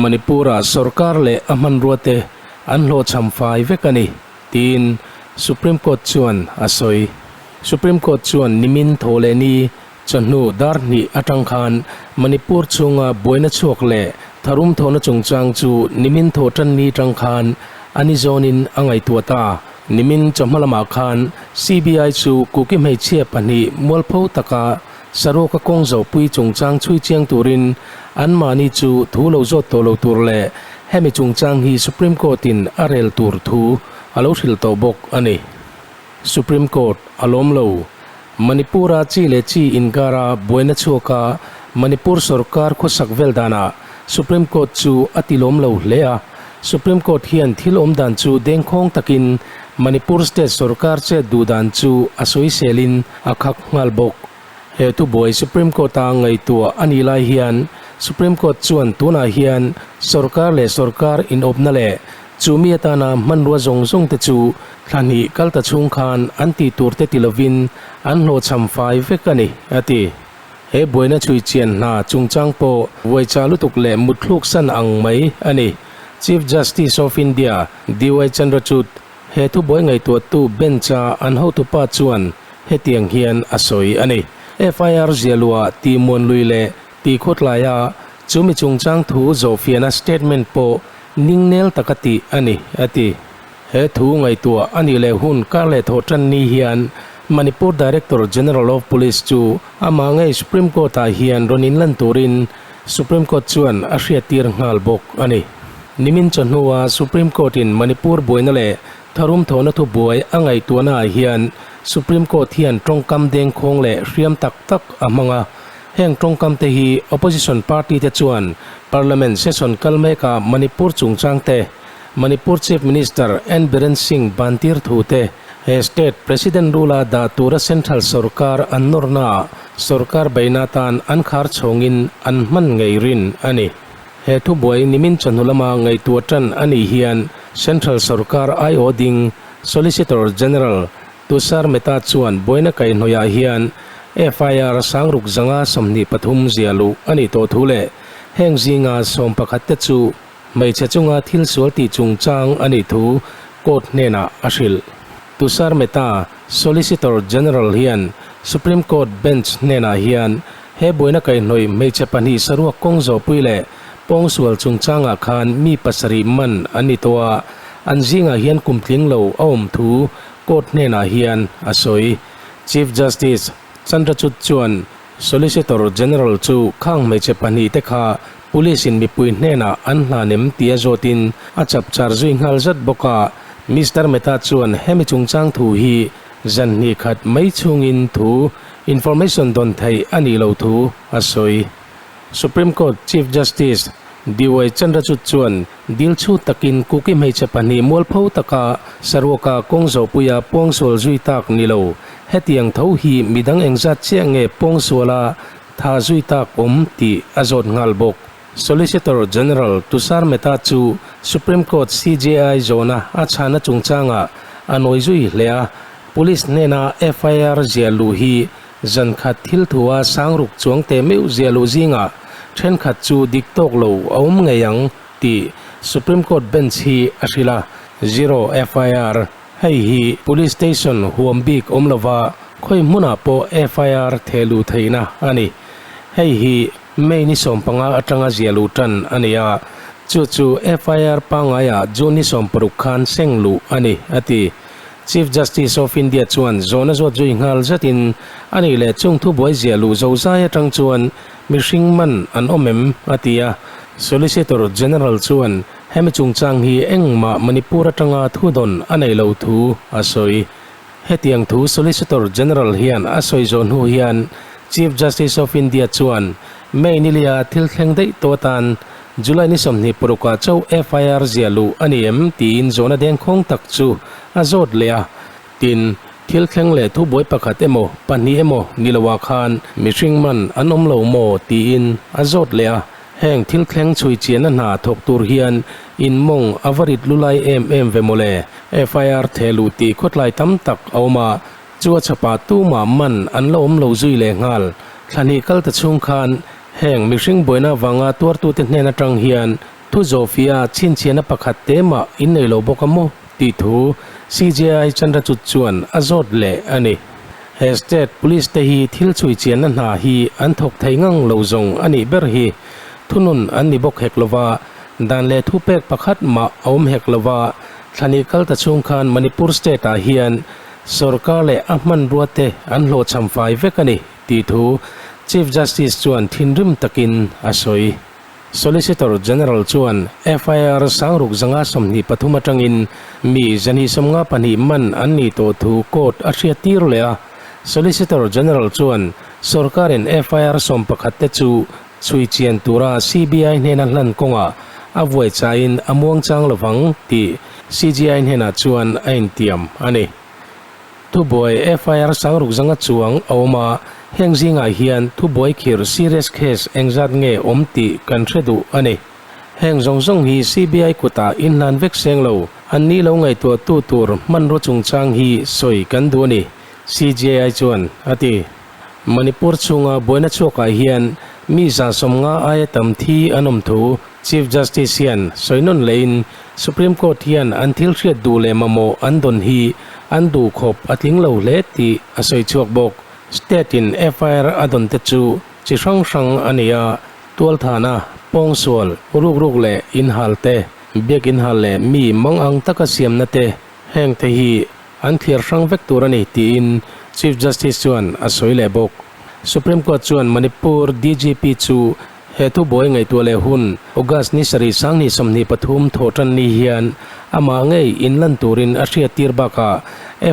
Manipur-ah sorkar leh a hmanruate an hlawhchham fai vek a ni, tiin Supreme Court chuan a sawi. Supreme Court chuan nimin thaw leh ni chawhnu dar hnih atang khan Manipur chhunga buaina chhuak leh tharum thawhna chungchang chu nimin thaw tan ni tang khan a ni zawnin a ngaihtuah ta. Nimin chawhma lamah khan CBI chu Kuki hmeichhia pahnih mualpho taka Saruaka kawng zawhpui chungchang chhui chiang turin anmahni chu thu lo zawt tawh lo tur leh hemi chungchang hi Supreme Court-in a rel tur thu a lo hrilh tawh bawk a ni. Supreme Court a lawm lo. Manipur-a chi leh chi inkara buaina chhuaka Manipur sorkar khawsak vel danah Supreme Court chu a ti lawm lo hle a. Supreme Court hian thil awm dan chu dengkhawng takin Manipur state sorkar chet duh dan chu a sawiselin a khak nghal bawk. He thubuai Supreme Court-a ngaihtuah a nih lai hian Supreme Court chuan tunah hian sorkar leh sorkar inawpna leh chu mi atana hmanrua zawng zawng te chu thla hnih kal ta chhung khan an tih tur te ti lovin an hlawhchham fai vek a ni, a ti. He buaina chhui chian hna chungchang pawh vuaicha lutuk leh mutthluk san ang mai a ni. Chief Justice of India DY Chandrachud he thubuai ngaihtuahtu bench-a an hotupa chuan hetiang hian a sawi a ni. FIR zialuah tihmuanlui leh tihkhawtlaia chu mi chungchang thu zawhfiahna statement pawh ningnel taka tih a ni, a ti. He thu ngaihtuah a nih leh hun kar leh thawh tan ni hian Manipur Director General of Police chu amah ngei Supreme Court-ah hian rawn inlan turin Supreme Court chuan a hriattir nghal bawk a ni. Nimin chawhnua Supreme Court-in Manipur buaina leh tharum thawhna thubuai a ngaihtuahnaah hian Supreme Court hian tawngkam dengkhawng leh hriam tak tak a hmang a. Heng tawngkam te hi Opposition party te chuan Parliament session kal mekah Manipur chungchang te, Manipur Chief Minister N Biren Singh bantir thu te, he state President rule-a dah tura central sorkar an nawrnaah sorkar beihna atan an khar chhawngin an hman ngei rin a ni. He thubuai nimin chawhnu lama ngaihtuah tan a nih hian central sorkar aiawh ding Solicitor General Tushar Mehta chuan buaina kaihhnawihah hian FIR sangruk zanga 23 zia luh a nih tawh thu leh heng zinga sawmpakhat te chu Hmeichhe chunga thil sual tih chungchang a nih thu court hnenah a hrilh. Tushar Mehta, Solicitor General hian Supreme Court bench hnenah hian he buaina kaihhnawih hmeichhe pahnih saruak kawng zawhpui leh pawngsual chungchangah khan mi pasarih man an ni tawh a, an zingah hian kum tling lo a awm thu court hnenah hian a sawi. Chief Justice Chandrachud chuan Solicitor General chu khang hmeichhe pahnih te kha Police in mipui hnenah an hlan em tia zawtin a chapchar zui nghal zat bawk a, Mister Mehta chuan hemi chungchang thu hi zan hnih khat mai chhungin thu information dawn theih a nih loh thu a sawi. Supreme Court Chief Justice DY Chandrachud chuan dil chhut takin Kuki hmeichhe pahnih mualpho taka saruaka kawng zawhpuia pawngsual zui tak ni lo hetiang tho hi midang engzat chiah nge pawngsuala Tha zui tak awm tih a zawt nghal bawk. Solicitor General Tushar Mehta chu Supreme Court CJI zawhna a chhana chungchangah a nawi zui hle a, Police hnena FIR ziah luh hi zan khat thil thua sangruk chuang teh meuh ziah luh zingah thenkhat chu dik tawk lo a awm ngei ang tih Supreme Court bench hi a hrilh a, Zero FIR. Hei hi Police Station huam bik awm lova khawi hmunah pawh FIR theh luh theihna a ni. Hei hi May ni 15 atanga ziah luh tan a ni a, chu chu FIR pangaiah June ni 60 khan seng luh a ni, a ti. Chief Justice of India chuan zawhna zawt zui nghal zatin a nih leh chung thubuai ziah luh zozai atang chuan mihring man an awm em? a ti a. Solicitor General chuan Hemi chungchang hi engmah Manipur atanga thudawn a neih loh thu a sawi. Hetiang thu Solicitor General hian a sawi zawh hnu hian Chief Justice of India chuan May nilia thil thleng daih tawh atan July ni 26 ah chauh FIR ziah luh a ni em tiin zawhna dengkhawng tak chu a zawt leh a. Tin, thil thleng leh thubuai pakhat emaw pahnih emaw ni loah khan mihring man an awm lo maw tiin a zawt leh a. Heng thil thleng chhui chianna hna thawk tur hian in mawng a va rit lulai em em ve mawle. FIR theh luh tih khawtlai tam tak a awm a, chu a chhapah tumah man an la awm lo zui leh nghal. Thla hnih kal ta chhung khan heng mihring buaina vanga tuartute hnen atang hian Thu zawhfiah chhinchhiahna pakhat te mah in nei lo bawk a maw tih thu CJI Chandrachud chuan a zawt leh a ni. He state police te hi thil chhui chianna hna hi an thawk thei ngang lo zawng a nih ber hi. Thunun an ni bawk hek lova, dan leh thupek pakhat mah a awm hek lova, thlani kal ta chhung khan Manipur state ah hian sorkar leh a hmanrua te an hlawhchham fai vek a ni tih thu Chief Justice chuan thinrim takin a sawi. Solicitor General chuan FIR sangruk zanga 23 atangin mi 152 man an nih tawh thu court a hriat tir leh a. Solicitor General chuan sorkarin FIR 11 te chu chhui chian tura CBI hnena hlan kawngah a vuai chaiin a muangchang lovang tih CJI hnenah chuan a intiam a ni. Thubuai FIR sangruk zanga chuang a awm a, heng zingah hian thubuai khirh serious case engzat nge awm tih kan hre duh a ni. Heng zawng zawng hi CBI kutah inhlan vek seng lo, an ni lo ngaihtuahtu tur hmanraw chungchang hi sawi kan duh a ni, CJI chuan a ti. Manipur chhunga buaina chhuakah hian mi 150 aia tam thi an awm thu Chief Justice hian sawi nawn lehin Supreme Court hian an thil hriat duh leh mamawh an dawn hi an duh khawp a tling lo hle tih a sawi chhuak bawk. State in FIR a dawn te chu chi hrang hrang a ni a, tualthana, pawngsual, rukruk leh inhal te, biak inhal leh mi mangang taka siamna te, heng te hi An thliar hrang vek tur a ni, tiin Chief Justice chuan a sawi leh bawk. Supreme Court chuan Manipur DGP chu he thubuai ngaihtuah leh hun August ni sarih 2023 thawh tan ni hian amah ngei inlan turin a hriattir bakah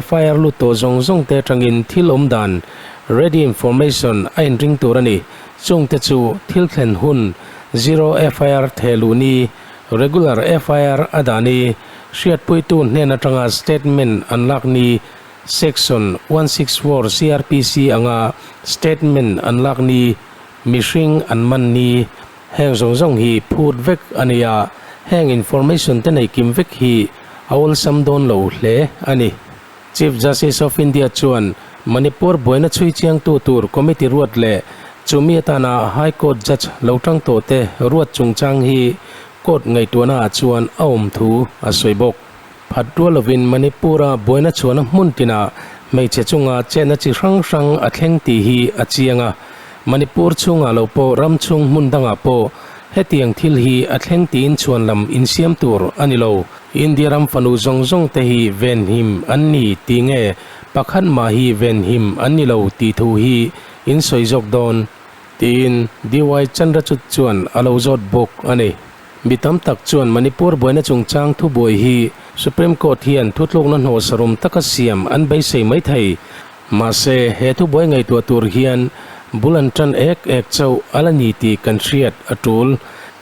FIR lut tawh zawng zawng te atangin thil awm dan ready information a inring tur a ni. Chungte chu thil thlen hun zero FIR thehluh ni, regular FIR a dah ni, Hriatpuitu hnen atanga statement an lak ni Section 164 CrPC anga statement an lak ni mihring an man ni heng zawng zawng hi phut vek a ni a, heng information te nei kim vek hi a awlsam dawn lo hle a ni. Chief Justice of India chuan Manipur buaina chhui chiangtu tur committee ruat leh chumi atana High Court judge lo tang tawh te ruat chungchang hi Court ngaihtuahna ah chuan a awm thu a sawi bawk. Phat rual lovin Manipur-a buaina chhuahna hmun tinah hmeichhe chunga chetna chi hrang hrang a thleng tih hi a chiang a. Manipur chhungah lo pawh ram chhung hmun dangah pawh hetiang thil hi a thleng tiin chhuan lam insiam tur a ni lo. India ram fanu zawng zawng te hi venhim an ni tih nge pakhat mah hi venhim an ni lo tih thu hi in sawi zawk dawn. Tiin DY Chandrachud chuan a lo zawt bawk a ni. Mi tam tak chuan Manipur buaina chungchang thubuai hi Supreme Court hian thutlukna hnawhsarum taka siam an beisei mai thei. Mahse, he thubuai ngaihtuah tur hian bul an tan ek ek chauh a la ni tih kan hriat a tul.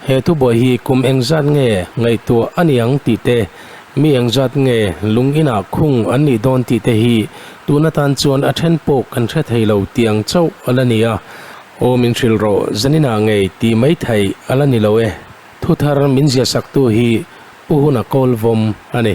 He thubuai hi kum engzat nge ngaihtuah a ni ang tih te, mi engzat nge lung inah khung an nih dawn tih te hi Tun atan chuan a then pawh kan hre thei lo tih ang chauh a la ni a, aw min hrilh rawh, zaninah ngei tih mai theih a la ni lo e. Thuthar min ziahsaktu hi Pu Huna Kawlvawm a ni.